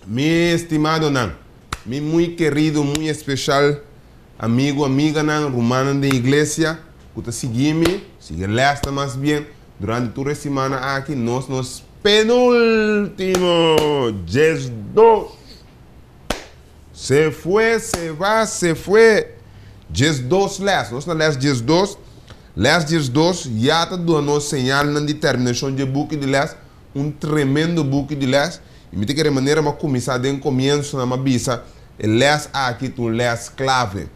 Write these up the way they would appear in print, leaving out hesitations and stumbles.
Mi estimadonan, mi muy kerido, muy especial amigo, amiganan, rumannan den iglesia ku ta sigui mi, sigui e lèsnan mas bien, durante tur e simana aki, nos nos penúltimo 12. Se fue, se va, se fue. 12 lès. Nos na lès 12. Lès 12 ya ta duna nos señalnan di terminashon dje buki di lès. Un tremendo buki di lès. I mi ta kere manera mi a kuminsá den komiensonan mi a bisa e lès aki ta un lès klave.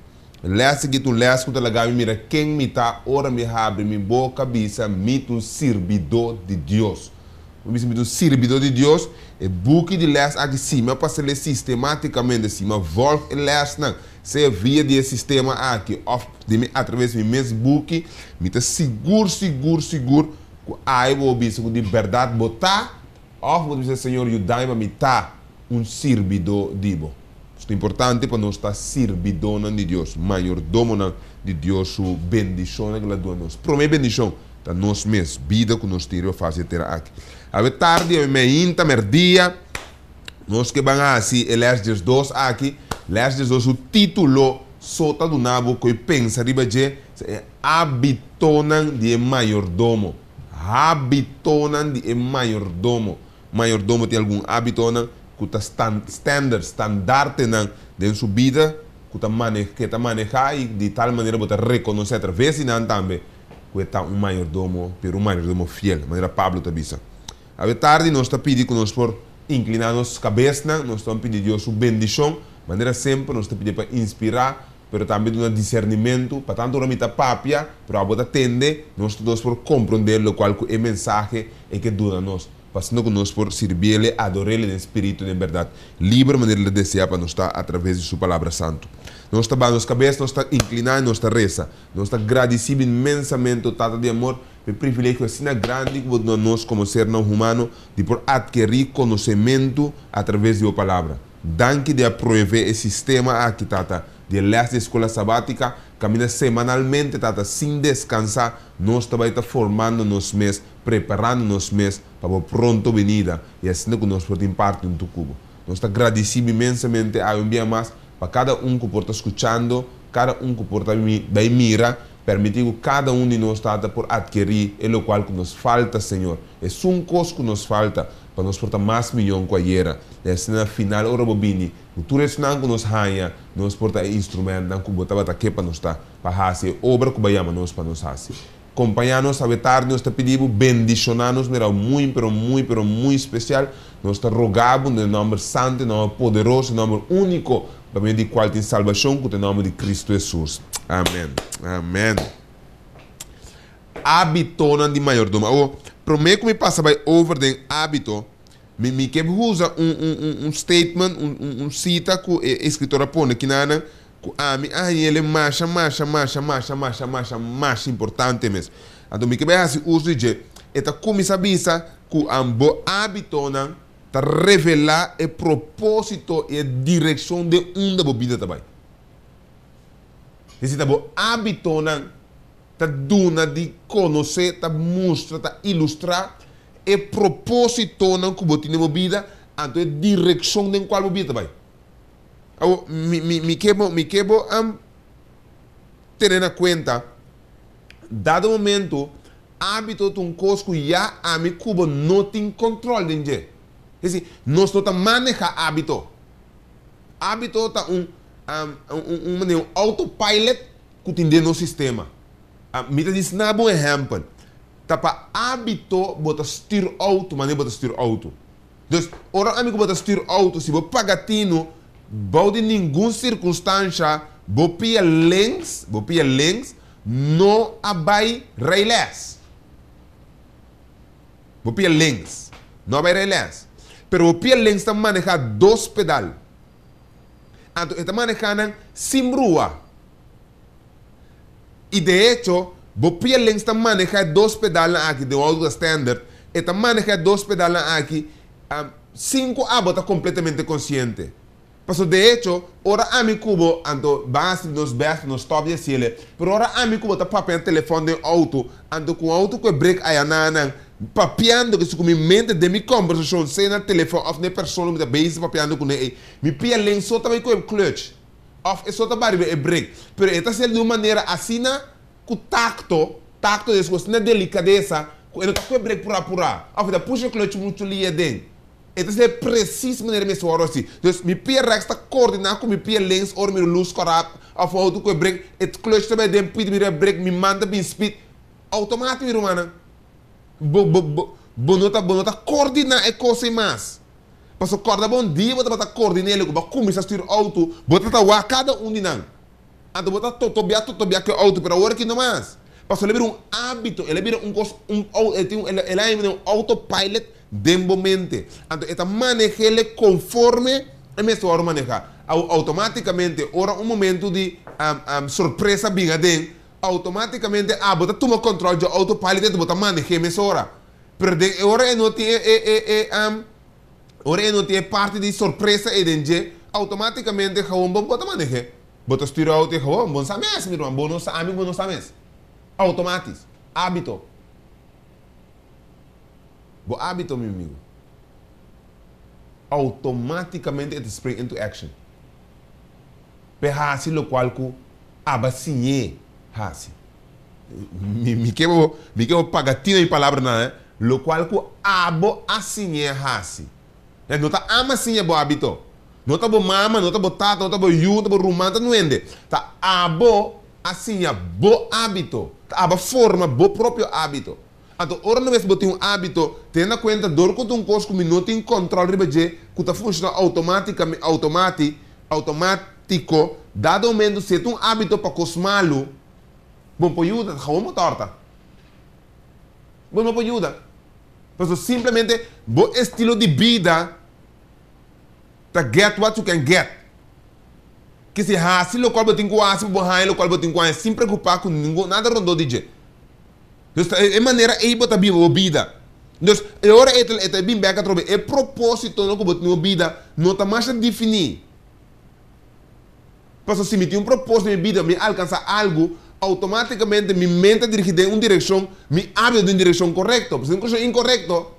E lès aki ta un lès ku ta laga mi mira ken mi ta ora mi habri mi boka bisa mi ta un sirbidó di Dios. Mi bisa mi ta un sirbidó di Dios. E buki di lès aki si mi a pasa lei sistemátikamente, si mi a vòlg e lèsnan, sea via di e sistema aki òf di mi atraves di mi mes buki, mi ta sigur, sigur, sigur ku ai bo bisa ku di bèrdat bo ta, òf bo ta bisa, Señor, yuda mi pa mi ta un sirbidó di bo. Ta importante pa nos ta sirbidónan di Dios, mayordomonan di Dios su bendishonnan ku el a duna nos. Promé bendishon ta nos mes bida ku nos tin riba fas di e tera aki. Awe tardi, awe meinta, mèrdia, nos ke ban hasi e lès 12 aki. Lès 12 su título so ta duna bo ku e pensa riba dje, E hábitonan di e mayordomo. Hábitonan di e mayordomo. Mayordomo tin algun hábitonan ku ta standard, standartenan den su bida ku ta mane ku e ta manehá i di tal manera bo ta rekonosé atraves di nan tambe ku e ta un mayordomo, pero un mayordomo fiel, manera Pablo ta bisa. Awe tardi nos ta pidi ku nos por inkliná nos kabesnan, nos ta pidi Dios su bendishon, manera semper nos ta pidi pa inspirá, pero tambe duna disernimentu, pa tantu ora mi ta papia, pero abo ta tende, nos tur dos por komprondé lokual ku e mensahe e ke duna nos, pa asina ku nos por sirbiel-E, ador'El den spiritu i den bèrdat, liber manera El ta deseá pa nos ta atraves di Su Palabra Santu. Nos ta baha nos kabes, nos ta inkliná i nos ta resa. Nos ta gradisí bo inmensamente, o Tata di amor, pa e privilegio asina grandi ku Bo duna nos komo sernan humano di por atkerí konosementu atraves di Bo Palabra. Danki di a provee e sistema aki, Tata, di e les di Escola Sabatica, caminda semanalmente, Tata, sin descansa, nos ta bay ta formando nos mes, preparando nos mes pa Bo pronto benida, y asina cu nos por tin parti hunto cu Bo. Nos ta gradici Bo inmensamente awe un bia mas pa cada un cu por ta scuchando, cada un cu por ta bay mira, permiti cu cada un di nos, Tata, por adkeri e locual cu nos falta, Señor. Esun cos cu nos falta, pa nos por ta mas miyon ku ayera. I asina na final ora bo bini, ku tur esnan ku nos haña, nos por ta e instrumentnan ku bo tabata ke pa nos ta, pa hasi e obra ku bo a yama nos pa nos hasi. Kompañá nos awe tardi, nos ta pidi bo bendishoná nos mira muy, pero muy, pero muy spesial. Nos ta roga bo den e nòmber santu, e nòmber poderoso, e nòmber úniko pa medio di kual tin salbashon, ku ta e nòmber di Kristu Hesus. Amèn. Amèn. Hábitonan di mayordomo. Awor, promé ku mi pasa bai over den hábito, mi mi ke usa un un un un statement, un un un sita ku e eskritor a pone kinanan, ku ami a haña el e masha masha masha masha masha masha masha importante mes. Anto mi ke bai hasi uso di dje. E ta kuminsá bisa ku bo hábitonan ta revelá e propósito i e direkshon den unda bo bida ta bai. Esei ta bo hábitonan. Ta duna di konosé, ta mustra, ta ilustrá e propósitonan ku bo tin den bo bida, anto e direkshon den kual bo bida ta bai. Awor, mi, mi, mi ke bo, mi ke bo tene na kuenta, dado momento, ábito ta un kos ku ya ami ku bo no tin kòntròl den dje. Es desi, nos no ta manehá ábito. Ábito ta un, un, un manera, un autopilot ku tin den nos sistema. Mi ta disna bo un ehèmpel. Ta pa ábito bo ta stür outo manera bo ta stür outo. Dus, ora ami ku bo ta stür outo, si bo paga tinu, bou di ningun sirkunstansha bo pia links, bo pia links, no a bai rijles. Bo pia links, no a bai rijles. Pero bo pia links ta manehá dos pedal. Anto e ta manehá nan sin brua. I de echo, bo pia links ta maneha e dos pedalnan aki den un auto ta standard, e ta maneha e dos pedalnan aki sin ku abo ta kompletamente konsiente. Pasobra de echo, ora ami ku bo, anto ban hasi nos bèst pa nos stòp di hasiel, pero ora ami ku bo ta papia na telefòn den auto, anto ku un auto ku e brek aya na nan, Papiando ku mi mente den mi kòmbersashon, sea na telefòn òf na e persona ku mi ta bezig papiando kuné ei, mi pia len so ta bai ku e clutch òf e so ta bai riba e brek. Pero e ta hasiel di un manera asina ku takto, takto des ku asina delikadesa ku e no ta ku e brek purá purá òf e ta pusha e clutch muchu lia den. E ta hasiel presis manera mi mester wòrdu hasi. Dus mi pia rèks ta koordiná ku mi pia links ora mi lus kòrá òf outo ku e brek, e clutch ta bai den pidi mi riba e brek, mi man ta bin speed. Outomátik mi rumannan. Bo, bo, bo, bo no ta, bo no ta koordiná e kos ei mas. Pasobra kòrda bo un dia bo tabata koordiná el ku bo a kuminsá stür outo, bo tabata wak kada un di nan. Anto bo ta totobiá, totobiá ku e outo, pero awor aki no mas. Pasobra el a bira un hábito, el a bira un kos, un ou, el tin un, el a haña un autopilot den bo mente. Anto e ta maneh'el konforme e mester wòrdu manehá. Awor outomátikamente ora un momentu di sorpresa bin aden, Automaticamente abo ta tuma control dje autopilot ento bo ta maneh'é mesora. Pero den e ora e no tin e e e e ora e no tin e parti di sorpresa ei den dje, automaticamente gewoon bo bo ta maneh'é. Bo ta stuur auto i gewoon bo no sa mes mi ruman, bo no sa, ami bo no sa mes. Automatis. Habito. Bo habito mi amigo. Automaticamente e ta spring into action. P'e hasi lokual ku aba siñ'é hasi. Mi mi ke bo mi ke bo paga tino mi palabranan, eh. Lokual ku abo a siñ'é hasi. Eh, no ta ama siña bo hábito. No ta bo mama, no ta bo tata, no ta bo yu, no ta bo ruman ta nuende. Ta abo a siña bo hábito. Ta abo a forma bo propio hábito. Anto ora no mes bo tin un hábito, tene na kuenta dor ku ta un kos ku mi no tin kòntròl riba dje, ku ta funshoná outomátikame outomati outomátiko, dado momento si e ta un hábito pa kos malu, bo por yuda, gewoon bo tòrta. Bo no por yuda. Pasobra simplemente bo estilo di bida ta get what you can get. Ke si hasi lokual bo tin ku hasi pa bo haña lokual bo tin ku haña sin preokupá ku ningun nada rondó di dje. Dus ta e manera ei bo ta biba bo bida. Dus e ora ei e ta bin bek atrobe. E propósitonan ku bo tin den bo bida no ta masha definí. Pasobra si mi tin un propósito den mi bida, mi alkansá algu, outomátikamente mi mente ta dirigí den un direkshon, mi hábito den direkshon korekto. Pasobra den direkshon inkorekto,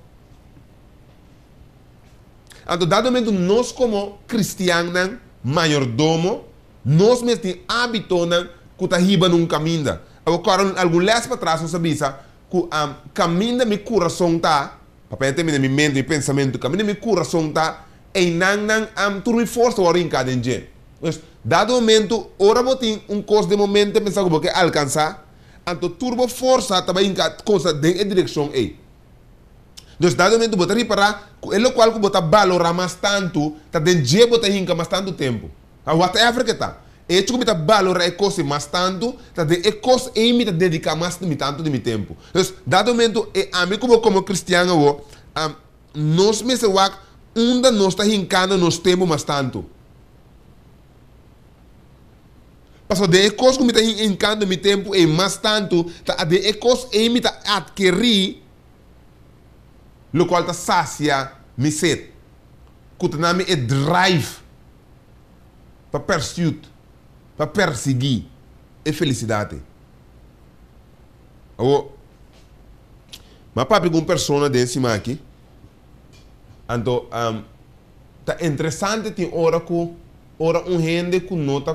anto dado momento nos komo kristiannan, mayordomo, nos mes tin hábitonan ku ta hiba na un kaminda. Awor kòrda algun lès patras nos a bisa ku kaminda mi kurason ta, papia ta termina mi mente, mi pensamentu, kaminda mi kurason ta, einan nan tur mi forsa wòrdu hinká den dje. Pues, dado momentu, ora bo tin un kos den bo mente pensa ku bo ke alkansá, anto tur bo forsa ta bai hinká kosa den e direkshon ei. Dus, dado momentu bo ta ripará ku e lokual ku bo ta balorá mas tantu, ta den dje bo ta hinka mas tantu tempu. Whatever ke ta. E hecho ku mi ta balorá e kos ei mas tantu, ta den e kos ei mi ta dediká mas di mi tantu di mi tempu. Dus, dado momento e ami ku bo komo kristian awor, nos mester wak unda nos ta hinkando nos tempu mas tantu. Pasobra den e kos ku mi ta hinkando mi tempu ei mas tantu, ta den e kos ei mi ta atkerí lokual ta sasia mi set, ku ta na mi e drive. Pa pursuit, pa persiguí e felisidat ei. Awor, mi a papia ku un persona den siman aki, anto ta interesante tin ora ku ora un hende ku no ta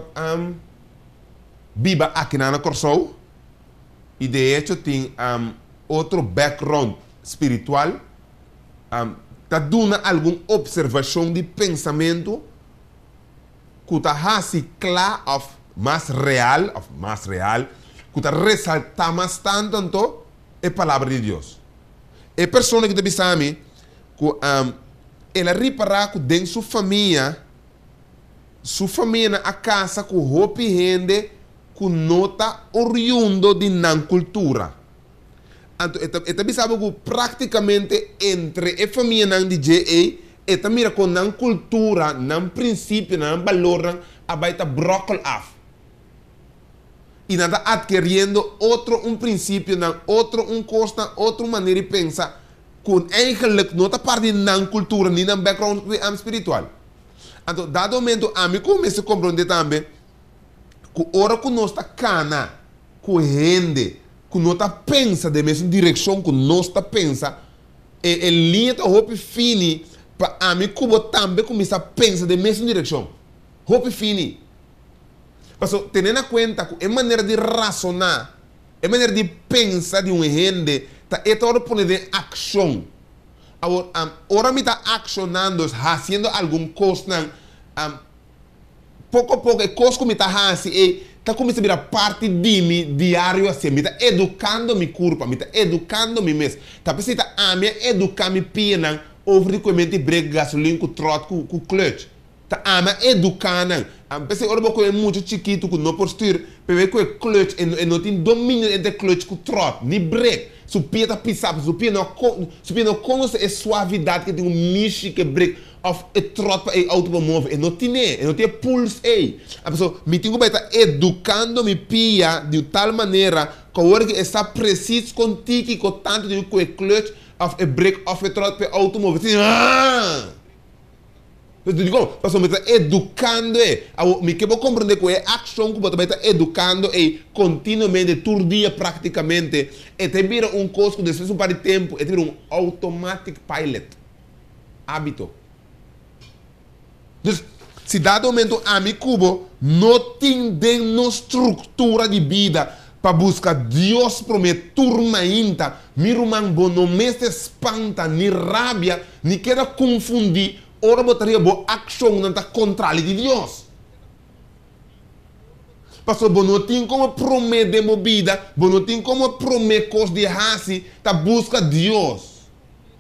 biba akinan na Kòrsou i de hecho tin otro background spiritual, ta duna algun opservashon di pensamentu ku ta hasi kla òf mas real, òf mas real, ku ta resaltá mas tantu anto e Palabra di Dios. E persona ki ta bisa mi ku el a ripará ku den su famia, su famianan a kasa ku hopi hende ku no ta oriundo di nan kultura. Anto e ta e ta bisa bo ku práktikamente entre e famianan di dje ei e ta mira kon nan kultura, nan prinsipionan, nan balornan a bai ta bròkkel af. I nan ta atkeriendo otro un prinsipionan, otro un kosnan, otro un manera di pensa ku eigenlik no ta parti di nan kultura ni nan background spiritual. Anto dado momento ami ku mester komprondé tambe ku ora ku nos ta kana ku hende. ku no ta pensa den mesun direkshon ku nos ta pensa, e e liña ta hopi fini pa ami ku bo tambe kuminsá pensa den mesun direkshon. Hopi fini. Paso, tene na kuenta ku e manera di rasoná, e manera di pensa di un hende ta e ta wòrdu pone den akshon. Awor, ora mi ta akshonando, hasiendo algun kosnan, poko poko e kos ku mi ta hasi ei ta kuminsá bira parti di mi diario asina. Mi ta edukando mi kurpa, mi ta edukando mi mes. Ta p'esei ta ami a eduká mi pianan over di kuementi brek gasolin ku tròt ku klùch. Ta ami a eduká nan. P'esei ora bo kohe mucha chikitu ku no por stür, p'e ku e klùch e no tin dominio entre klùch ku tròt, ni brek. Su pia ta pisá, su pia no su pia no konosé e suavidat ke tin un mishi ku e brek òf e tròt pa e outo por move. E no tin'é, e no tin e puls ei. Pasobra mi tin ku bai ta edukando mi pia di un tal manera ku awor ke e sa presis kon tiki, kon tantu tin ku e klùch òf e brek òf e tròt pa e outo move. Asina. Dikon? Pasobra mi ta edukando e. Awor, mi ke bo komprendé ku e akshon ku bo ta bai ta edukando ei kontinuamente, tur dia praktikamente, e ta bira un kos ku despues un par di tempu e ta bira un automatic pilot, hábito. Dus, si dado momento ami ku bo no tin den nos struktura di bida pa buska Dios promé tur mainta, mi ruman, bo no mester spanta ni rabia ni keda konfundí ora bo ta riba bo akshonnan ta kontrali di Dios. Pasobra bo no tin komo promé den bo bida, bo no tin komo promé kos di hasi ta buska Dios.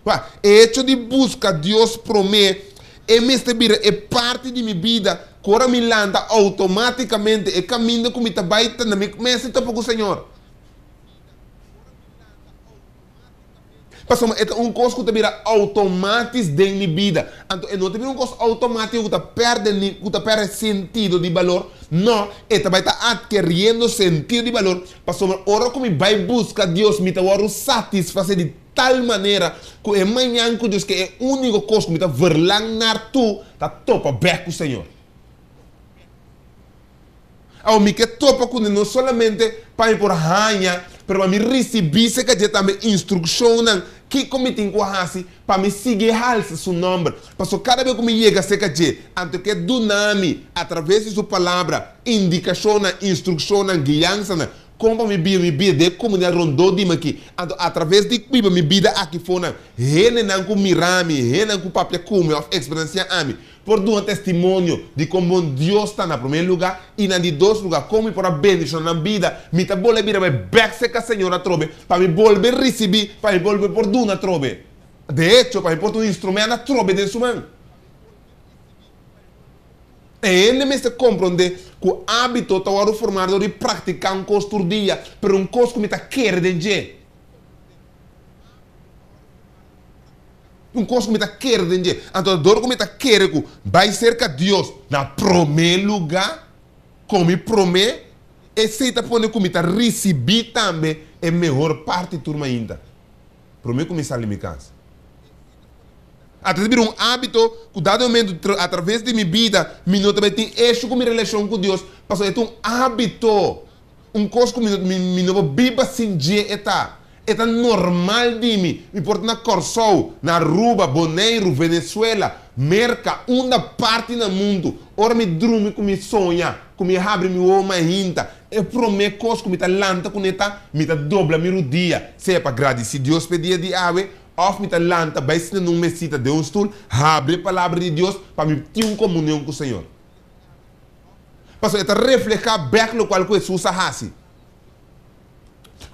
Pa e echo di buska Dios promé, e mester bira e parti di mi bida ku ora mi lanta outomátikamente e kaminda ku mi ta bai ta na mi mester topa ku Señor. Pasobra e ta un kos ku ta bira outomátis den mi bida. Anto e no ta bira un kos outomátiko ku ta pèrdè ni ku ta pèrdè sentido di balor. No, e ta bai ta atkeriendo sentido di balor pasobra ora ku mi bai buska Dios mi ta wòrdu satisfasé di tal manera ku e mañan ku Dios ke e úniko kos ku mi ta verlang nar tu ta topa bèk ku Señor. Awor mi ke topa kuné no solamente pa mi por haña, pero pa mi risibí serka dje tambe instrukshonnan kiko mi tin ku hasi pa mi sigui halsa su nòmber. Pasobra kada bes ku mi yega serka dje, anto e ke duna mi, atraves di su Palabra, indikashonnan, instrukshonnan, guiansanan kon pa mi biba mi bida den e komunidat rondó di mi aki. Anto atraves di biba mi bida aki fonan, hendenan ku mira mi, hendenan ku papia ku mi òf eksperensiá ami, por duna testimonio di kon bon Dios ta na promé lugá i na di dos lugá kon mi por a bendishoná nan bida. Mi ta bolbe bira bai bèk serka Señor atrobe pa mi bolbe risibí, pa mi bolbe por duna atrobe. De echo, pa mi por ta un instrumènt atrobe den su man. E hende mester komprondé ku ábito ta wòrdu formá dor di praktiká un kos tur dia, pero un kos ku mi ta kere den dje. Un kos ku mi ta kere den dje. Anto dor ku mi ta kere ku bai serka Dios na promé lugá, komi promé, esei ta pone ku mi ta risibí tambe e mehor parti tur mainta, promé ku mi sali mi kas. A ta bira un ábito ku dado momento atraves di mi bida mi no ta bai tin esho ku mi relashon ku Dios, pasobra e ta un ábito. Un kos ku mi mi no por biba sin dje e ta. E ta normal di mi. Mi por ta na Kòrsou, na Aruba, Boneiru, Venezuela, Merka, unda parti na mundu. Ora mi drumi ku mi soña, ku mi habri mi wowo mainta, e promé kos ku mi ta lanta kuné ta, mi ta dobla mi rudia, sea pa gradisí Dios p'e dia di awe, òf mi ta lanta bai sinta na un mesita den un stul, habri e Palabra di Dios pa mi tin un komunion ku Señor. Pasobra e ta reflehá bèk lokual ku Hesus a hasi.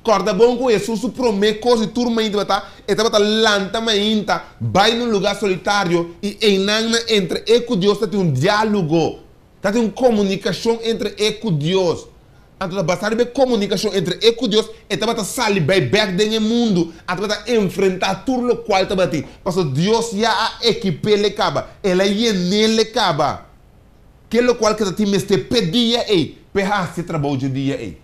Kòrda bon ku Hesus su promé kos di tur mainta tabata, e tabata lanta mainta, bai na un lugá solitario i einan nan entre e ku Dios ta tin un diálogo, ta tin un komunikashon entre e ku Dios. Anto ta basá riba e komunikashon entre e ku Dios, e tabata sali bai bèk den e mundu, a tabata enfrentá tur lokual tabatin, pasobra Dios ya a ekip'é kaba, el a yen'é kaba. Ke lokual ke ta tin mester p'e dia ei, p'e hasi e trabou dje dia ei.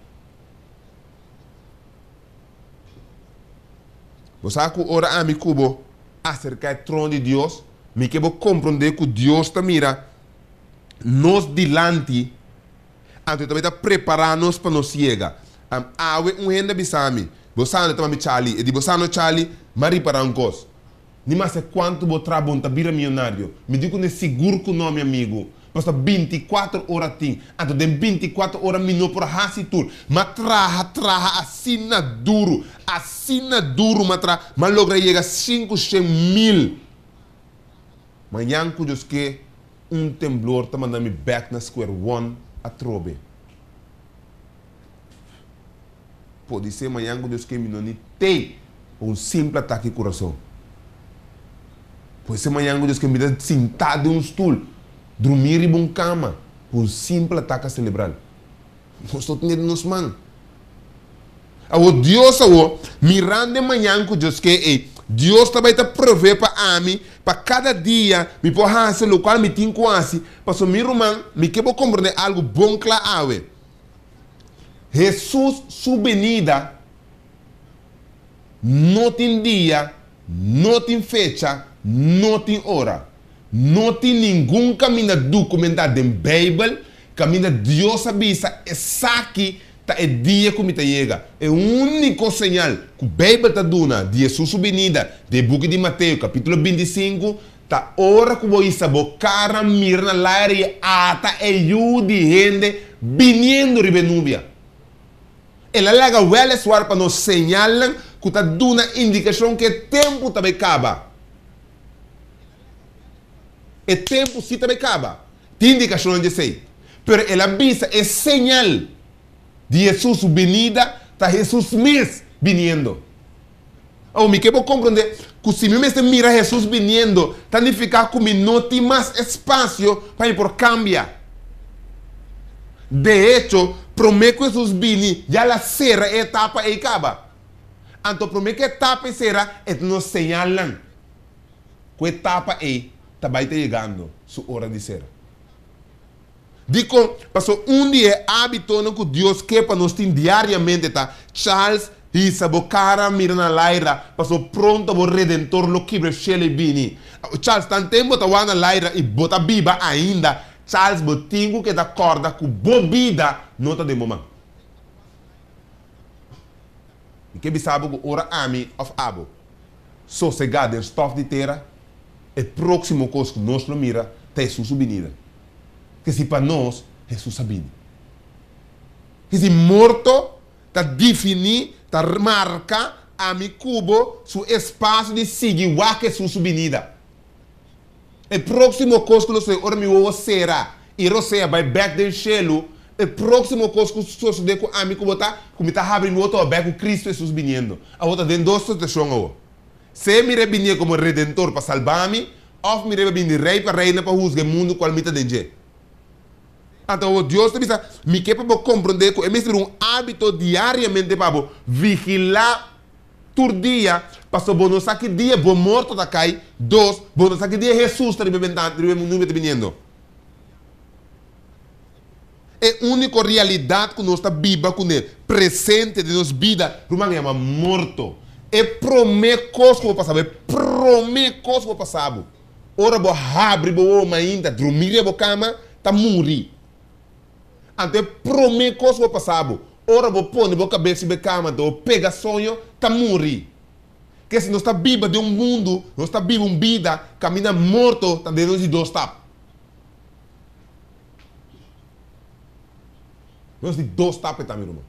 Bo sa ku ora ami ku bo aserká e trono di Dios, mi ke bo komprondé ku Dios ta mira nos dilanti, anto e ta bai ta prepará nos pa nos yega. Awe un hende a bisa mi, Bo sa no ta mami Charlie? E di, Bo sa no Charlie? M'a ripará un kos. Ni maske kuantu bo traha bo no ta bira mionario. Mi di ku ne sigur ku no, mi amigu. Pasobra bintikuater ora tin. Anto den bintikuater ora mi no por hasi tur. M'a traha, traha asina duru, asina duru m'a traha, m'a logra yega 500.000. Mañan ku Dios ke, un temblor ta manda mi bèk na square one atrobe. Podisé mañan ku Dios ke mi no ni tei pa un simple atake di kurason. Podisé mañan ku Dios ke mi ta sintá den un stul, drumí riba un kama pa un simple ataka selebral. Nos no tene den nos man. Awor Dios awor, mirando e mañan ku Dios ke ei, Dios ta bai ta provee pa ami, pa kada dia mi por hasi lokual mi tin ku hasi, pasobra mi ruman, mi ke bo komprendé algu bon kla awe. Hesus su benida no tin dia, no tin fecha, no tin ora. No tin ningun kaminda dokumentá den Beibel kaminda Dios a bisa esaki ta e dia ku mi ta yega. E úniko señal ku Beibel ta duna di Hesus su binida den e buki di Mateo kapítulo 25 Ta ora ku bo hisa bo kara mira na laira i ata e Yu di hende biniendo riba e nubia. El a laga wèleswar pa nos señalnan ku ta duna indikashon ku e tempu ta bai kaba. E tempu sí ta bai kaba. Tin indikashonnan di esei. Pero el a bisa e señal di Hesus su binida ta Hesus mes biniendo. Awor mi ke bo komprondé ku si mi mester mira Hesus biniendo ta nifiká ku mi no tin mas espasio pa mi por kambia. De echo, promé ku Hesus bini ya el a sera e etapa ei kaba. Anto promé ku e etapa ei sera e ta nos señalnan ku e etapa ei ta bai ta yegando su ora di sera. Dikon? Pasobra un di e ábitonan ku Dios ke pa nos tin diariamente ta, Charles, hisa bo kara mira na laira, pasobra pronto bo Redentor lo kibra e shelu i bini. Charles, tanten bo ta wak na laira i bo ta biba ainda, Charles, bo tin ku keda kòrda ku bo bida no ta den bo man. Mi ke bisa bo ku ora ami òf abo sosegá den stòf di tera, e próksimo kos ku nos lo mira ta Hesus su binida. Ke si pa nos Hesus a bini. Ke si morto ta definí, ta marka ami ku bo su espasio di sigui wak Hesus su binida. E próksimo kos ku lo sosodé ora mi wowo sera i rosea bai bèk den shelu, e próksimo kos ku sosodé ku ami ku bo ta ku mi ta habri mi wowo ta bai bèk ku Kristu Hesus biniendo. Awor ta den dos situashon awor. Sea mi rebinié komo Redentor pa salba mi, òf mi reba bini Rei pa reina pa husga e mundu kual mi ta den dje. Anto awor Dios ta bisa, Mi ke pa bo komprondé ku e mester un ábito diariamente pa bo vigilá tur dia, pasobra bo no sa ki dia bo morto ta kai, dos, bo no sa ki dia Hesus ta riba e bentana, riba e nubia ta biniendo. E úniko realidat ku nos ta biba kuné presente den nos bida, ruman, yama morto. E promé kos ku bo pasa bo, e promé kos ku bo pasa bo, ora bo habri bo wowo mainta, drumí riba bo kama, ta muri. Anto e promé kos ku bo pasa bo, ora bo pone bo kabes riba e kama anto bo pega soño, ta muri. Ke si nos ta biba den un mundu, nos ta biba un bida kaminda morto ta den nos di dos stap. Nos di dos stap e ta, mi ruman.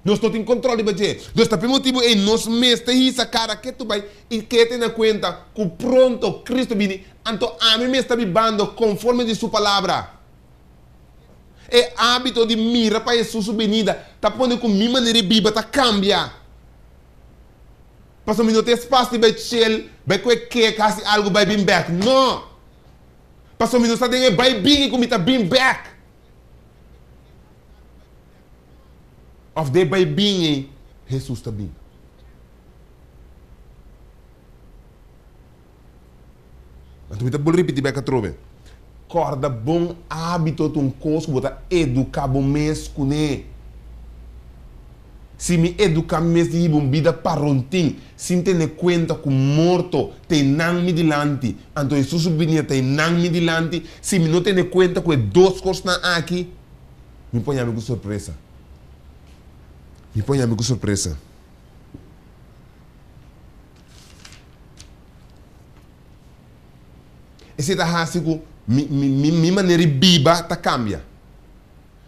Nos no tin control riba dje. Dus ta p'e motibu ei nos mester hisa cara ketu bai i ke tene na cuenta cu pronto Cristo bini, anto ami mes ta bibando conforme di Su Palabra. E habito di mira pa Jesus su binida ta pone cu mi manera di biba ta cambia. Pasobra mi no tin espacio di bai chill, bai cu e kek, haci algo, bai bin bek. No! Pasobra mi no sa den e bai bin i ku mi ta bin bek. Of den e bai bin ei Hesus ta bin. Anto mi ta bol ripiti bek atrobe. Kòrda bon ábito ta un kos ku bo ta eduká bo mes kuné. Si mi eduká mi mes di hiba un bida parontin, sin tene kuenta ku morto ta einan mi dilanti, anto Hesus su binida ta einan mi dilanti, si mi no tene kuenta ku e dos kosnan aki, mi poña mi ku sorpresa. Mi por haña mi ku sorpresa. Esei ta hasi ku mi mi mi manera di biba ta kambia.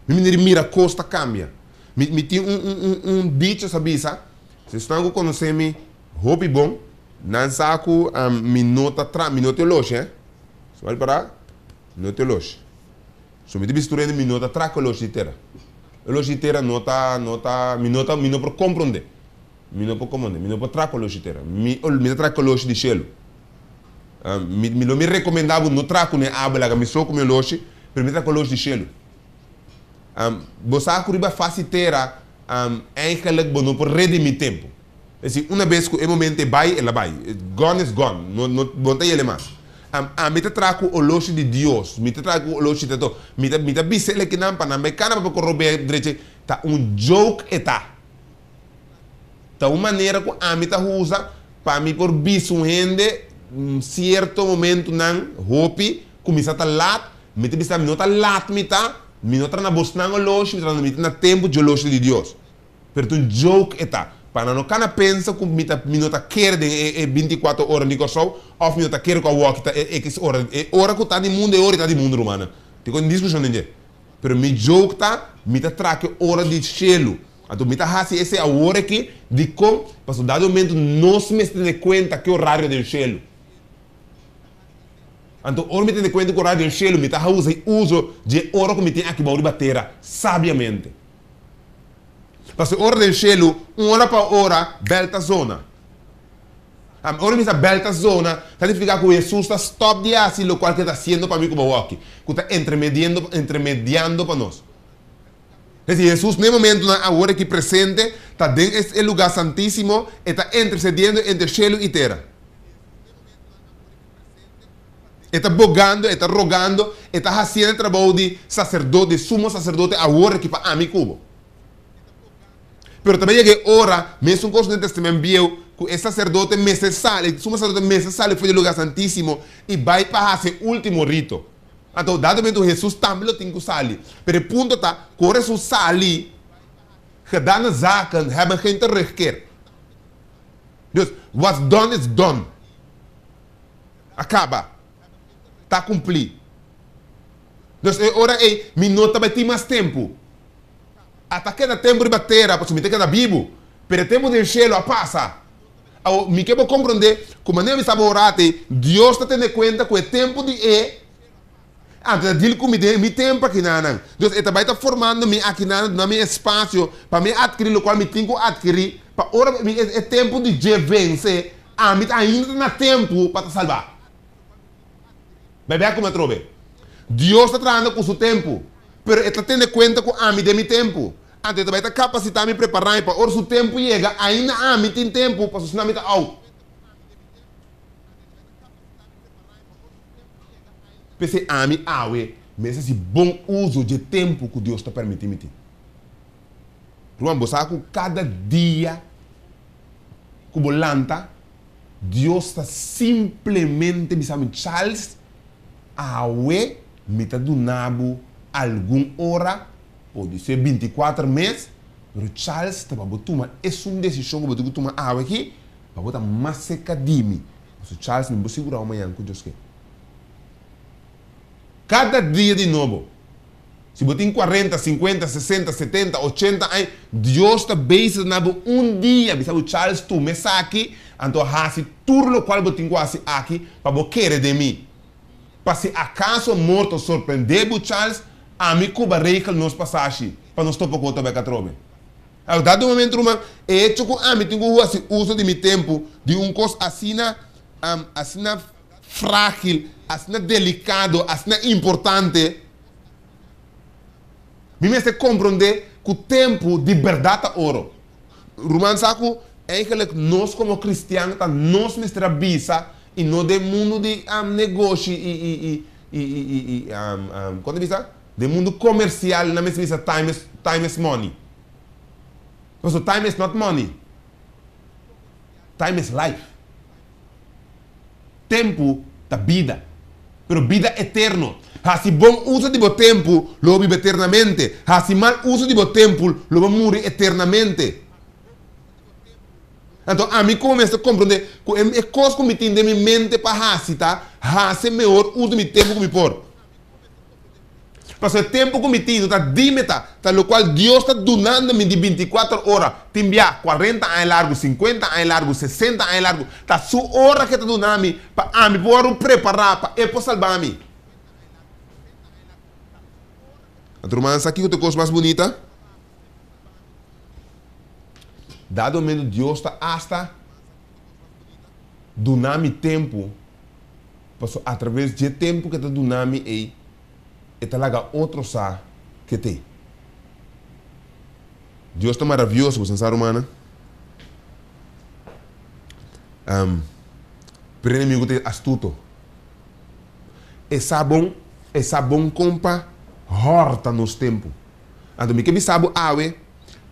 Mi manera di mira kos ta kambia. Mi mi tin un un un un dicho sa bisa, si esnan ku konosé mi hopi bon, nan sa ku mi no ta tra mi no ta oloshi eh. So bal para, mi no ta oloshi. So mi ta bisa tur hende mi no ta tra ku oloshi di tera. Oloshi di tera no ta no ta mi no ta mi no por komprondé. Mi no por komprondé. Mi no por tra ku oloshi di tera. Mi mi ta tra ku oloshi di shelu. Mi mi lo mi rekomendá bo no tra kuné abo laga mi so ku mi oloshi, pero mi ta tra ku oloshi di shelu. Bo sa ku riba fasi tera eigenlijk bo no por redimí tempu. Es decir, una bes ku e momento e bai, el a bai. Gone is gone. No, no, bo no ta yele mas. Ami ta traha ku oloshi di Dios. Mi ta traha ku oloshi di Tato. Mi ta, mi ta bisa el ekinan pa nan bai kana pa por korobea drechi. Ta un joke e ta. Ta un manera ku ami ta usa pa mi por bisa un hende un sierto momentunan hopi ku mi sa ta lat. Mi ta bisa mi no ta lat mi ta, mi no traha na bosnan oloshi, mi ta traha na mi ta na tempu dje oloshi di Dios. Pero ta un joke e ta. Pa nan no kana pensa ku mi ta mi no ta kere den e e binti kuater ora di Kòrsou òf mi no ta kere ku awor ta e ekis ora. E ora ku ta di mundu e ora ta di mundu rumannan. Tin kon diskushon den dje. Pero mi joke ta mi ta traka e ora di shelu. Anto mi ta hasi esei awor aki dikon? Pasobra dado momento nos mester tene kuenta ke orario den shelu. Anto ora mi tene kuenta ku orario den shelu mi ta usa e uso dje ora ku mi tin aki bou riba tera sabiamente. Pasobra ora den shelu, un ora pa ora, bèl ta zona. Ora mi bisa bèl ta zona, ta nifiká ku Hesus ta stòp di hasi lokual ku e ta hasiendo pa mi ku bo awòki, ku ta entremediendo, entremediando pa nos. Es desi, Hesus na e momentunan awor aki presente ta den e lugá santísimo, e ta intersediendo entre shelu i tera. E ta bogando, e ta rogando, e ta hasiendo e trabou di saserdote, di sumo saserdote awor aki pa ami ku bo. Pero ta bai yega e ora, mesun kos den Testament Bieu, ku e saserdote mester sali, e sumo saserdote mester sali for di e lugar santísimo i bai pa hasi e último rito. Anto, dado momento Hesus tambe lo tin ku sali. Pero e punto ta, ku ora Hesus sali, gedane zaken hebben geen terugkeer. Dus, what's done is done. A kaba. Ta kumplí. Dus e ora ei mi no ta bai tin mas tempu. A ta keda tempu riba tera pasobra mi ta keda bibu, pero e tempu den shelu a pasa. Awor, mi ke bo komprondé ku manera mi staba ora te, Dios ta tene kuenta ku e tempu di e anto ta dil ku mi den mi tempu akinanan. Dus e ta bai ta formando mi akinanan, duna mi espasio pa mi atkirí lokual mi tin ku atkirí pa ora mi e tempu di dje vense, Ami ta ainda ta na tempu pa ta salbá. Bèbè ku mi atrobe. Dios ta trahando ku su tempu, pero e ta tene kuenta ku ami den mi tempu. Anto e ta bai ta kapasitá mi, prepará mi pa ora su tempu yega, ainda ami tin tempu, pasobra si no ami ta out. P'esei ami awe mester hasi bon uso dje tempu ku Dios ta permití mi tin. Ruman, bo sa ku kada dia ku bo lanta, Dios ta simplemente bisa mi, Charles, awe mi ta duna bo algun ora, podi ser bintikuater mes, pero Charles ta pa bo tuma esun desishon ku bo tin ku tuma awe aki, pa bo ta mas serka di mi. Pasobra Charles, mi por sigurá bo mañan ku Dios ke. Kada dia di nobo. Si bo tin kuarenta, sinkuenta, sesenta, setenta, ochenta aña, Dios ta bezig na bo un dia. Bisa bo, Charles, tuma esaki, anto hasi tur lokual bo tin ku hasi aki pa bo kere den mi. Pa si akaso morto sorprende bo, Charles, ami ku bo a regel nos pasashi pa nos topa ku otro bek atrobe. Awor, dado momento, ruman, e hecho ku ami tin ku hasi uso di mi tempu di un kos asina, asina frágil, asina delikado, asina importante, Mi mester komprondé ku tempu di bèrdat ta oro. Ruman sa ku eigenlijk nos komo kristian ta nos mester a bisa i no den mundu di negoshi i i i i i i i kon ta bisa? Den mundu komersial nan mester bisa time is time is money. Pasobra time is not money. Time is life. Tempu ta bida. pero bida eterno. Hasi bon uso di bo tempu, lo bo biba eternamente. Hasi mal uso di bo tempu, lo bo muri eternamente. Anto ami komo mester komprondé ku e kos ku mi tin den mi mente pa hasi ta hasi e mehor uso di mi tempu ku mi por. Pasobra e tempu ku mi tin no ta di mi ta, ta lokual Dios ta dunando mi di bintikuater ora, tin bia kuarenta aña largu, sinkuenta aña largu, sesenta aña largu, ta su ora ku e ta duna mi pa ami por wòrdu prepará pa e por salba mi. Anto ruman sa kiko ta e kos mas bunita? Dado momento Dios ta asta duna mi tempu, pasobra atraves dje tempu ku e ta duna mi ei, e ta laga otro sa ke t'ei. Dios ta maravioso, bo sa rumannan? Pero e enemigu ta astuto. E sa bon, e sa bon kon pa hòrta nos tempu. Anto mi ke bisa bo awe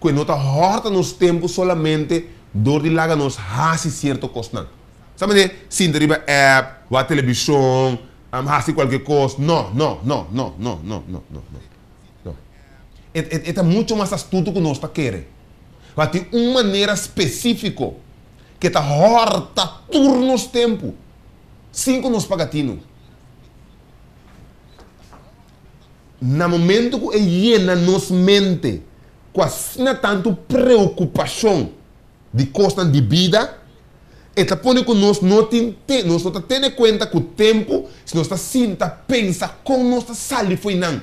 ku e no ta hòrta nos tempu solamente dor di laga nos hasi sierto kosnan. Sa manera sinta riba app, wak televishon, hasi kualke kos. No, no, no, no, no, no, no, no, no. No. E, e, e ta mucho mas astuto ku nos ta kere. Wak tin un manera spesífiko ku e ta hòrta tur nos tempu sin ku nos paga tinu. Na momento ku e yena nos mente ku asina tantu preokupashon di kosnan di bida, e ta pone ku nos no tin te, nos no ta tene kuenta ku tempu si nos ta sinta pensa kon nos ta sali fo'i nan.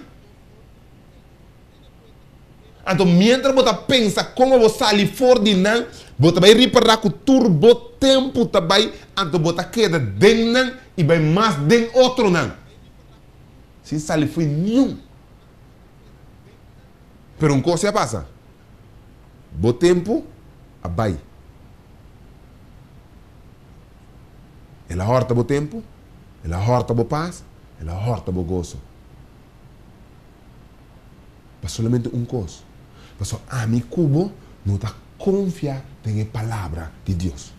Anto miéntras bo ta pensa kon bo sali for di nan, bo ta bai ripará ku tur bo tempu ta bai, anto bo ta keda den nan i bai mas den otronan. Sin sali fo'i niun. Pero un kos ya pasa. Bo tempu a bai. El a hòrta bo tempu, el a hòrta bo pas, el a hòrta bo goso. Pa solamente un kos, pasobra ami ku bo no ta konfia den e Palabra di Dios.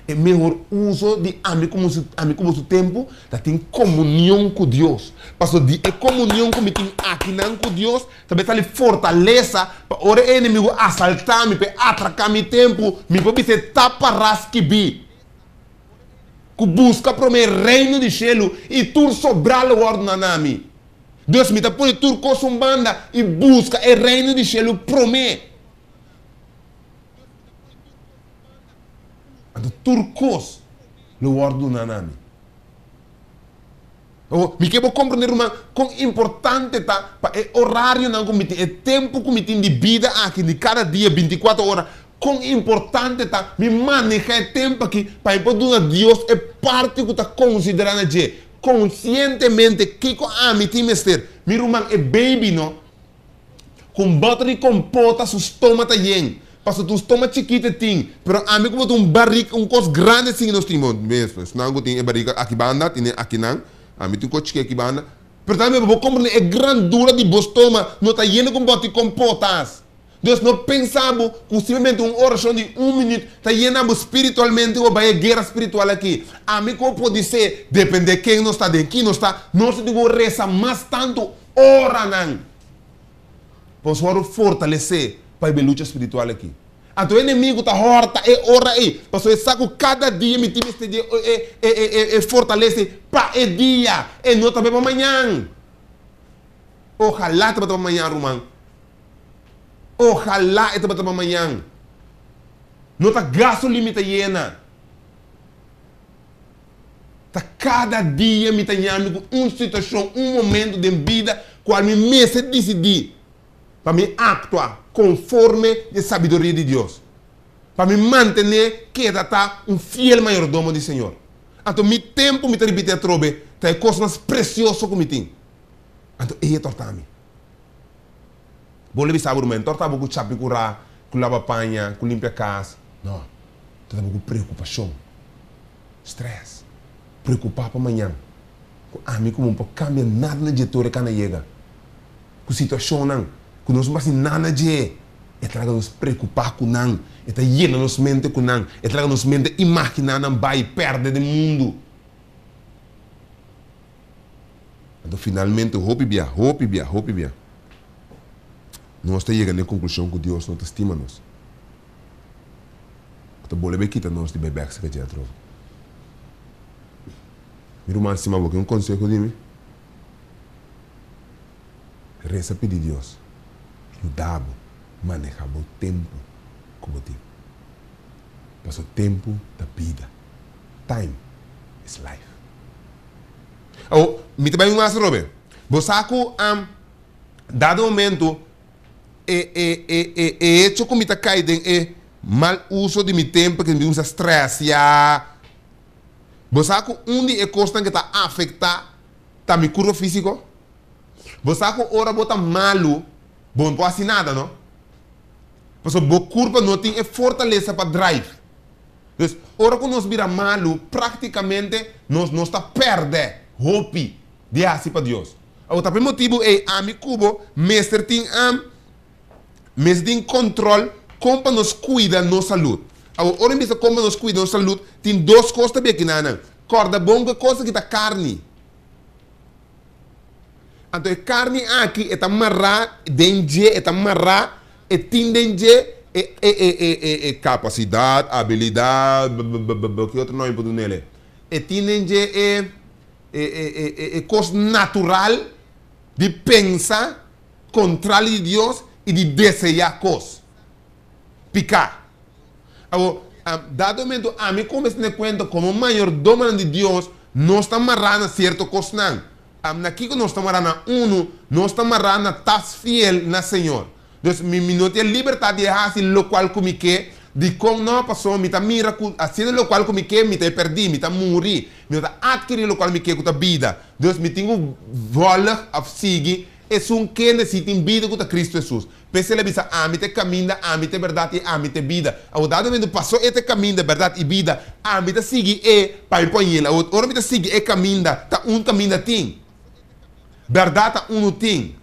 E mehor uso di ami ku ami ku bo su tempu ta tin komunion ku Dios. Pasobra di e komunion ku mi tin akinan ku Dios ta bai sali fortalesa pa ora e enemigu asaltá mi, pa e atraká mi tempu, mi por bisa e ta pará skibí ku buska promé e reino di shelu i tur sobrá lo wòrdu duna na mi. Dus mi ta pone tur kos un banda i buska e reino di shelu promé. Anto tur kos lo wòrdu duná na mi. Awor, mi ke bo komprendé, ruman, kon importante ta pa e orarionan ku mi tin, e tempu ku mi tin di bida aki, di kada dia, bintikuater ora, kon importante ta mi manehá e tempu aki pa mi por duna Dios e parti ku ta konsiderá na dje, konsientemente kiko ami tin mester. Mi ruman, e baby no. Ku un bòter di kompota su stoma ta yen. Pasobra ta un stoma chikito e tin, pero ami ku bo ta un barika, un kos grandi asin nos tin. Bo mes, esnan ku tin e barika aki banda, tin e akinan, ami tin un kos chikí aki banda. Pero tambe bo komprende e grandura di bo stoma no ta yena ku un bòter di kompotas. Dus no pensa bo ku simplemente un orashon di un minüt ta yena bo spiritualmente ku bo bai e guera spiritual aki. Ami ku bo podisé, depende ken nos ta, den ki nos ta, nos ta tin ku resa mas tantu oranan. Pa nos wòrdu fortalesé pa e lucha spiritual aki. Anto e enemigu ta hòrta e ora ei, pasobra e sa ku kada dia mi tin mester di e fortalesa ei pa e dia. E no ta bai pa mañan. Ohalá tabata pa mañan, ruman. Ohalá e tabata pa mañan. No ta gasolin mi ta yena. Ta kada dia mi ta ñami ku un situashon, un momento den bida kual mi mester disidí pa mi aktua konforme di e sabiduria di Dios, pa mi mantené keda ta un fiel mayordomo di Señor. Anto mi tempu, mi ta ripití atrobe, ta e kos mas presioso ku mi tin. Anto ei e torta mi. Bo lo bisa bo ruman, torta bo ku chapi kurá, ku laba paña, ku limpia kas. No, torta bo ku preokupashon. Stress. Preokupá pa mañan. Ku ami ku bo no por kambia nada na dje tur e kana yega. Ku situashonnan ku nos no por hasi nada na dje. E ta laga nos preokupá ku nan, e ta yena nos mente ku nan, e ta laga nos mente imaginá nan bai pèrdè den mundu. Anto finalmente hopi bia, hopi bia, hopi bia, nos ta yega na e konklushon ku Dios no ta stima nos. Ku ta bolbe kita nos di bai bèk serka dje atrobe. Mi ruman stima bo, ke un konseho di mi? Resa pidi Dios yuda bo maneha bo tempu ku bo tin. Pasobra tempu ta bida. Time is life. Awor, mi ta bai un mas atrobe. Bo sa ku dado momento e e e e e hecho ku mi ta kai den e mal uso di mi tempu ke mi usa stress ya. Bo sa ku un di e kosnan ke ta afektá ta mi kurpa físiko? Bo sa ku ora bo ta malu, bo no por hasi nada, no? Pasobra bo kurpa no tin e fortalesa pa drive. Dus, ora ku nos bira malu, práktikamente nos nos ta pèrdè hopi di hasi pa Dios. Awor, ta pa e motibu ei ami ku bo mester tin mester tin kòntròl kon pa nos kuida nos salud. Awor, ora mi bisa kon pa nos kuida nos salud, tin dos kos ta bia kinanan. Kòrda bon ku e kos aki ta karni. Anto e karni aki e ta mará den dje, e ta mará, e tin den dje e e e e e e kapasidat, abilidat, bbbbb, ki otro nòmber mi por duna el? E tin den dje e e e e e e kos natural di pensa kontrali di Dios i di deseá kos, piká. Awor, dado momento ami kuminsá tene kuenta komo mayordomonan di Dios, nos ta mará na sierto kosnan. Na kiko nos ta mará? Na unu, nos ta mará na ta fiel na Señor. Dus, mi mi no tin e libertat di hasi lokual ku mi ke. Dikon no? Pasobra mi ta mira ku hasiendo lokual ku mi ke, mi ta e pèrdí, mi ta muri. Mi no ta atkirí lokual mi ke ku ta bida. Dus, mi tin ku vòlg òf sigui esun kende si tin bida ku ta Kristu Hesus. P'esei el a bisa, Ami ta e kaminda, ami ta e bèrdat i ami ta e bida. Awor dado momento pasó e ta e kaminda, bèrdat i bida, ami ta sigui e pa mi por yela. Awor ora mi ta sigui e kaminda, ta un kaminda tin. Bèrdat ta unu tin.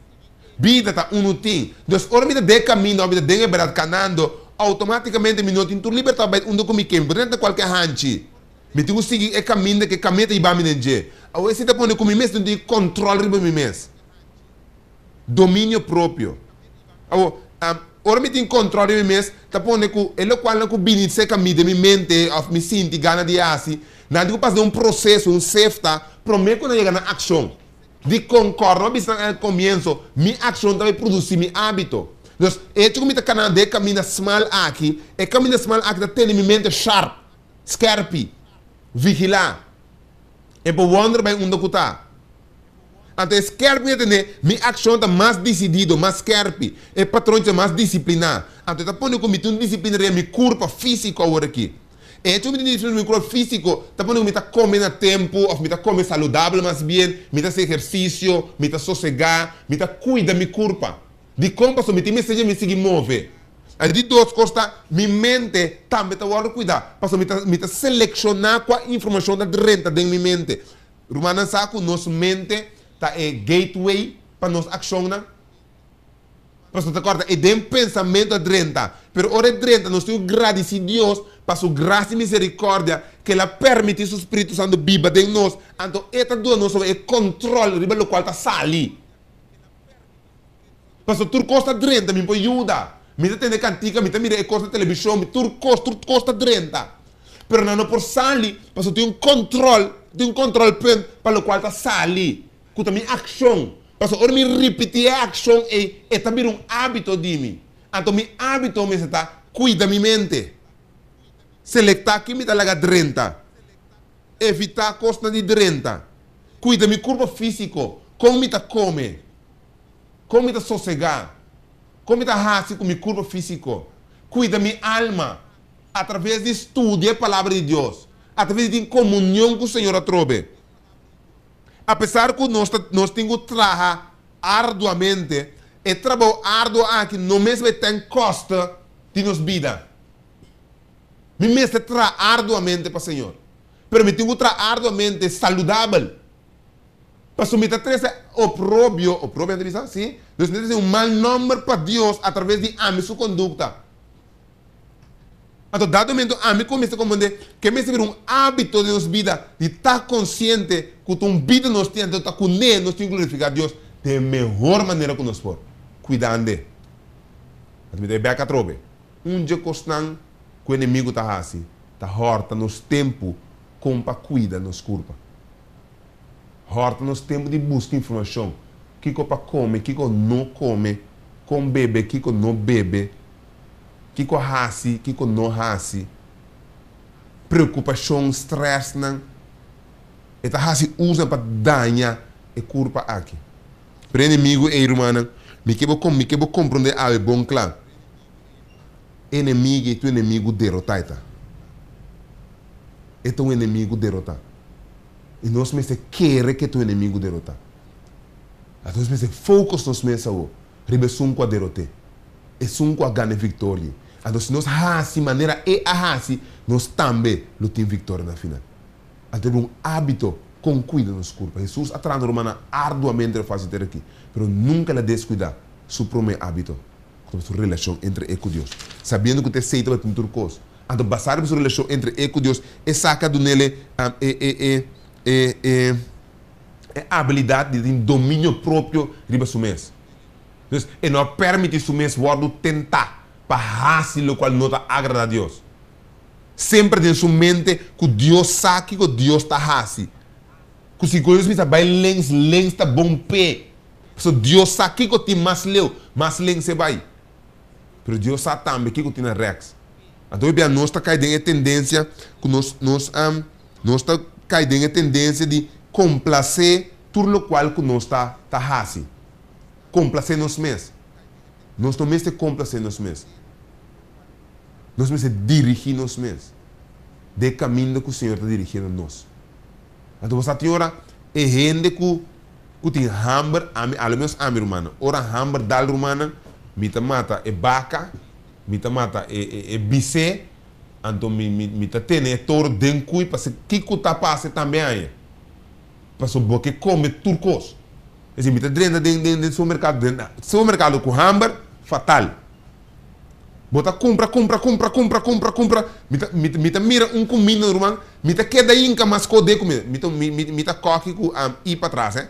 Bida ta unu tin. Dus ora mi ta den e kaminda òf mi ta den e bèrdat kanando, outomátikamente mi no tin tur libertat pa bai unda ku mi ke. Mi por drenta kualke hanchi. Mi tin ku sigui e kaminda ku e kaminda ta hiba mi den dje. Awor esei ta pone ku mi mes no tin kòntròl riba mi mes. Dominio propio. Awor, ora mi tin control di mi mes, ta pone cu e locualnan cu bini cerca mi den mi mente of mi sinti gana di haci, nan tin cu pasa den un proceso, un sefta, prome cu nan yega na accion. Dicon? Corda mi a bisa nan al comienzo, mi accion ta bay produci mi habito. Dus, e hecho cu mi ta cana den e caminda smal aki, e caminda smal aki ta tene mi mente sharp, skerpi, vigila. E por wonder bay unda cu ta. Anto e skerpi mi ta tende, mi akshon ta mas disidido, mas skerpi. E patronchi ta mas disipliná. Anto e ta pone ku mi tin un disiplina riba mi kurpa físiko awor aki. E hecho ku mi tin disiplina riba mi kurpa físiko ta pone ku mi ta kome na tempu òf mi ta kome saludabel mas bien, mi ta hasi ehersisio, mi ta sosegá, mi ta kuida mi kurpa. Dikon? Pasobra mi tin mester dje mi sigui move. E di dos kos ta, mi mente tambe ta wòrdu kuidá, pasobra mi ta mi ta selekshoná kua informashon ta drenta den mi mente. Rumannan sa ku nos mente ta e gateway pa nos akshonnan. Pasobra ta kòrda, e den pensamentu a drenta. Pero ora e drenta, nos tin ku gradisí Dios pa su grasia i miserikòrdia ku el a permití su spiritu santu biba den nos. Anto e ta duna nos e kòntròl riba lokual ta sali. Pasobra tur kos ta drenta, mi por yuda. Mi ta tende kantika, mi ta mira e kos na televishon, mi tur kos, tur kos ta drenta. Pero nan no por sali pasobra tin un kòntròl, tin un kòntròlpunt pa lokual ta sali, ku ta mi akshon. Pasobra ora mi ripití e akshon ei, e ta bira un ábito di mi. Anto mi ábito mester ta kuida mi mente, selektá kin mi ta laga drenta, evitá kosnan di drenta, kuida mi kurpa físiko, kon mi ta kome. Kon mi ta sosegá? Kon mi ta hasi ku mi kurpa físiko? Kuida mi alma atraves di studia e Palabra di Dios, atraves di tin komunion ku Señor atrobe. Apesar ku nos ta nos tin ku traha arduamente, e trabou arduo aki no mester bai ten koste di nos bida. Mi mester traha arduamente pa Señor, pero mi tin ku traha arduamente saludabel. Pasobra mi ta trese oprobio, oprobio nan ta bisa? Sí. Dus mi ta trese un mal nòmber pa Dios atraves di ami su kondukta. Anto dado momento ami kuminsá komprendé ke mester bira un hábito den nos bida di ta konsiente ku ta un bida nos tin, anto ta kuné nos tin glorifiká Dios den e mehor manera ku nos por, kuidand'e. Anto mi ta e bèk atrobe. Un dje kosnan ku enemigu ta hasi ta hòrta nos tempu kon pa kuida nos kurpa. Hòrta nos tempu di buska informashon, kiko pa kome, kiko no kome, kon bebe, kiko no bebe, kiko hasi, kiko no hasi, preokupashon, strèsnan. E ta hasi uso pa daña e kurpa aki. Pero e enemigu ei, rumannan, mi ke bo mi ke bo komprondé awe bon kla. E enemigu ei ta un enemigu derotá e ta. E ta un enemigu derotá. I nos mester kere ku e ta un enemigu derotá. Anto nos mester focus nos mes awor riba esun ku a derot'é, esun ku a gana e viktoria. Anto si nos hasi manera e a hasi, nos tambe lo tin viktoria na final. Anto riba un ábito kon kuida nos kurpa. Hesus a traha nos rumannan arduamente pa fasi ter aki, pero nunka el a deskuidá su promé ábito, ku tabata su relashon entre e ku Dios. Sabiendo ku ta esei tabatin tur kos, Anto basá riba su relashon entre e ku Dios, esaki a dun'el e e e e e abilidat di tin dominio propio riba su mes. Dus, e no a permití su mes wòrdu tentá pa hasi lokual no ta agradá Dios. Semper den su mente ku Dios sa kiko Dios ta hasi. Ku si Dios bisa bai lengs, lengs ta bon p'e. Pasobra Dios sa kiko tin mas leu, mas lengs e bai. Pero Dios sa tambe kiko tin na rèks. Anto hopi bia nos ta kai den e tendensia ku nos nos nos ta kai den e tendensia di komplasé tur lokual ku nos ta ta hasi. Komplasé nos mes. Nos no mester komplasé nos mes. Nos mester dirigí nos mes den e kaminda ku Señor ta dirigiendo nos. Anto bo sa tin ora e hende ku ku tin hamber, ami a lo menos ami rumannan, ora hamber dal rumannan, mi ta mata e baka, mi ta mata e e e bisé, anto mi mi mi ta tene e toro den kui pa si kiko ta pasa e tambe haña. Pasobra bo ke kome tur kos. Es decir, mi ta drenta den den den supermerkado, den supermerkado ku hamber, fatal. Bo ta kumpra, kumpra, kumpra, kumpra, kumpra, kumpra. Mi ta, mi, mi ta mira un kuminda, ruman. Mi ta keda hinka mas kos den kuminda. Mi ta, mi, mi, mi ta kòki ku i patras, eh.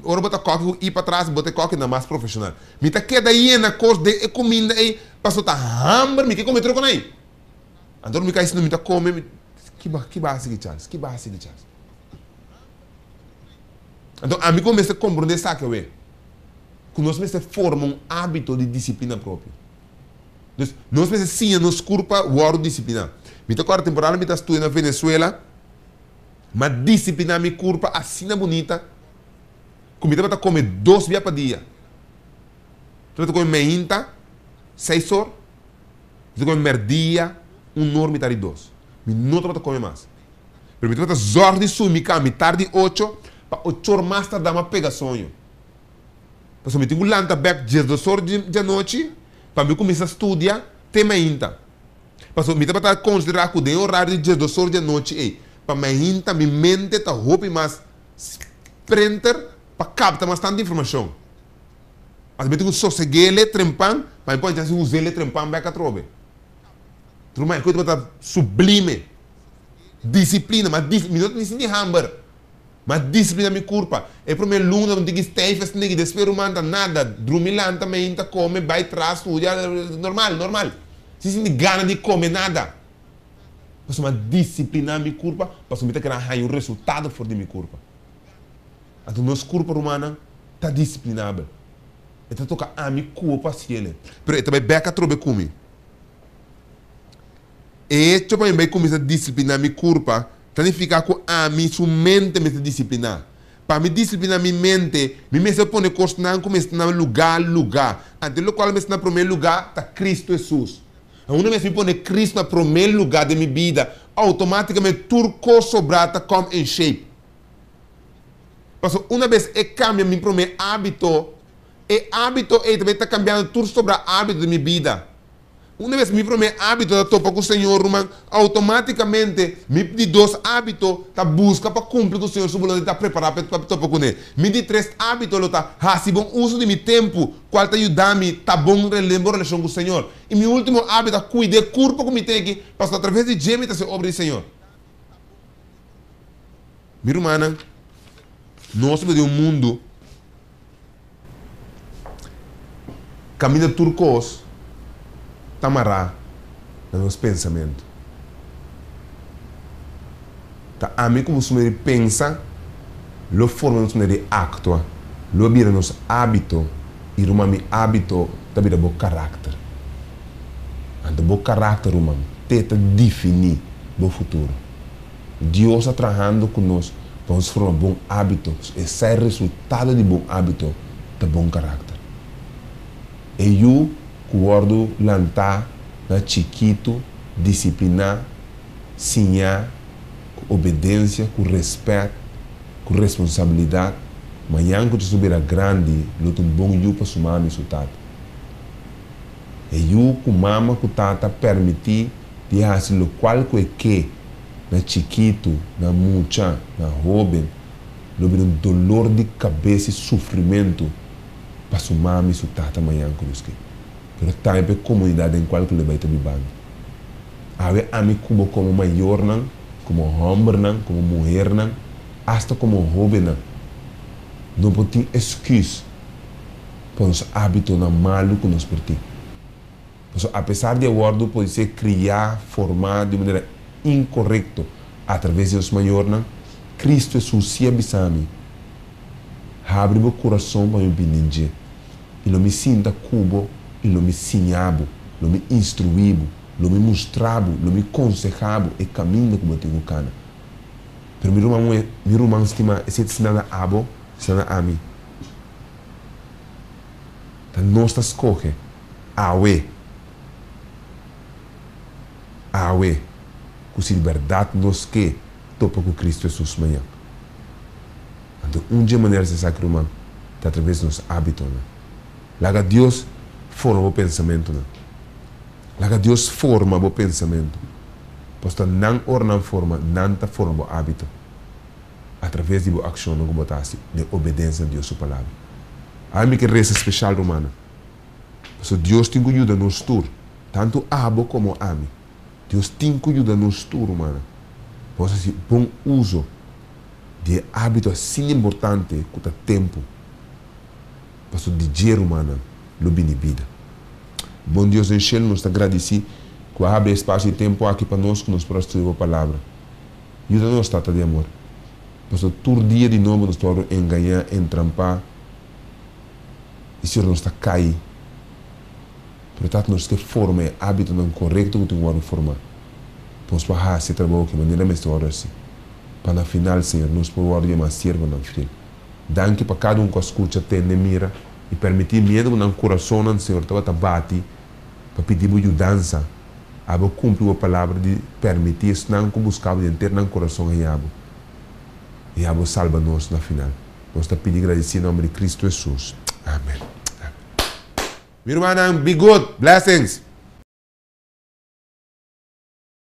Ora bo ta kòki ku i patras, bo ta e kòki na mas profeshonal. Mi ta keda yena kos den e kuminda ei, pasobra ta hamber, mi ke kome tur kon ei. Anto ora mi kai sinta mi ta kome, mi, ki bo, ki bo a hasi ki Charles? Ki bo a hasi ki Charles? Anto ami ku bo mester komprondé esaki awe. Ku nos mester forma un hábito di disiplina propio. Dus, nos mester siña nos kurpa wòrdu disipliná. Mi ta kòrda temporada mi ta studia na Venezuela, mi a disipliná mi kurpa asina bunita ku mi tabata kome dos bia pa dia. Mi tabata kome meinta seis or, mi tabata kome mèrdia un or mitar di dos. Mi no tabata kome mas. Pero mi tabata zòrg di sumi kama mitar di ocho pa ocho or mas tardá mi a pega soño. Pasobra mi tin ku lanta bèk diesdos or di anochi pa mi kuminsá studia te mainta. Pasobra mi tabata konsiderá ku den e orario di diesdos or di anochi ei, pa mainta mi mente ta hopi mas sprinter pa kapta mas tantu informashon. Anto mi tin ku soseg'é trempan pa mi por hasi us'é trempan bèk atrobe. Ruman, e kos tabata sublime. Disiplina, mas mi no ta ni sinti hamber. M'a disiplina mi kurpa. E promé luna mi tin ki stijf esaki i despues ruman ta nada. Drumi lanta meinta kome bai tras studia normal normal. Sin sinti gana di kome nada. Pasobra m'a disiplina mi kurpa pasobra mi ta kere haña un resultado for di mi kurpa. Anto nos kurpa rumannan ta disiplinabel. E ta toka ami ku bo pa hasiel. Pero e ta bai bèk atrobe ku mi. E echo pa mi bai kuminsá disipliná mi kurpa ta nifiká ku ami su mente mester disipliná. Pa mi disipliná mi mente, mi mester pone kosnan ku mester na lugá lugá. Ante lokual mester na promé lugá ta Kristu Hesus. Una bes mi pone Kristu na promé lugá den mi bida, outomátikamente tur kos sobrá ta kòm in shape. Pasobra una bes e kambia mi promé ábito, e ábito ei tambe ta kambiando tur sobrá ábito den mi bida. Una bes mi promé hábito ta topa ku Señor, ruman, outomátikamente mi di dos hábito ta buska pa kumpli ku Señor su boluntat i ta prepará pa topa kuné. Mi di tres hábito lo ta hasi bon uso di mi tempu, kual ta yuda mi ta bon den bon relashon ku Señor. I mi último hábito ta kuida e kurpo ku mi ten aki, pasobra atraves di dje mi ta hasi obra di Señor. Mi rumannan, nos ta biba den un mundu Kaminda tur kos ta mará na nos pensamentu. Ta ami ku bo su manera di pensa lo forma nos manera di aktua, lo bira nos ábito i ruman mi ábito ta bira bo karakter. Anto bo karakter ruman te ta definí bo futuro. Dios ta trahando ku nos pa nos forma bon ábito. Esei resultado di bon ábito ta bon karakter. E yu ku wòrdu lantá na chikitu, disipliná, siñá ku obedensia, ku rèspèt, ku responsabilidat, mañan ku ta su bira grandi lo ta un bon yu pa su mama i su tata. E yu ku mama ku tata pèrmití di hasi lokual ku e ke na chikitu, na mucha, na hóben, lo bira un dolor di kabes i sufrimentu pa su mama i su tata mañan ku Dios ke. Pero tambe pa e komunidat den kual ku lo bai ta bibando. Awe ami ku bo komo mayornan, komo hòmbernan, komo muhernan, asta komo hóbennan, no por tin esküs pa nos ábitonan malu ku nos por tin. Pasobra apesar di a wòrdu podisé kriá, formá di un manera inkorekto atraves di nos mayornan, Kristu Hesus sí a bisa mi, Habri bo kurason pa mi bini den dje, i lo mi sinta ku bo i lo mi siña bo, lo mi instruí bo, lo mi mustra bo, lo mi konsehá bo e kaminda ku bo tin ku kana. Pero mi ruman muhé, mi ruman stimá, esei ta siñá na abo, siñá na ami. Ta nos ta skohe awe, awe, ku si di bèrdat nos ke topa ku Kristu Hesus mañan. Anto un dje manera si esaki, ruman, ta atraves di nos ábitonan. Laga Dios forma bo pensamentunan. Laga Dios forma bo pensamentu. Pasobra nan ora nan forma, nan ta forma bo ábito. Atraves di bo akshonnan ku bo ta hasi den obedensia na Dios su Palabra. Awe mi ke resa speshal, rumannan, pasobra Dios tin ku yuda nos tur, tantu abo komo ami. Dios tin ku yuda nos tur, rumannan, pa nos hasi bon uso di e ábito asina importante ku ta tempu. Pasobra di dje, rumannan, lo bini bida. Bon Dios den shelu, nos ta gradisí ku a habri e spasio i tempu aki pa nos ku nos por a studia bo Palabra. Yuda nos, Tata di amor, pasobra tur dia di nobo nos ta wòrdu engañá, entrampá, i sior nos ta kai. Pero Tata, nos ke forma e ábitonan korekto ku tin ku wòrdu formá, pa nos por hasi e trabou aki manera mester wòrdu hasi, pa na final, Señor, nos por wòrdu yamá siervonan fiel. Danki pa kada un ku a skucha, tende, mira, i permití mientras ku nan kurasonnan, Señor, tabata bati pa pidi Bo yudansa. Abo cumpli bo palabra di permiti esnan cu busca bo di henter nan corazon haña bo, y abo salba nos na final. Nos ta pidi gradici en nomber di Cristo Jesus. Amen. Amen. Mi rumannan, be good. Blessings.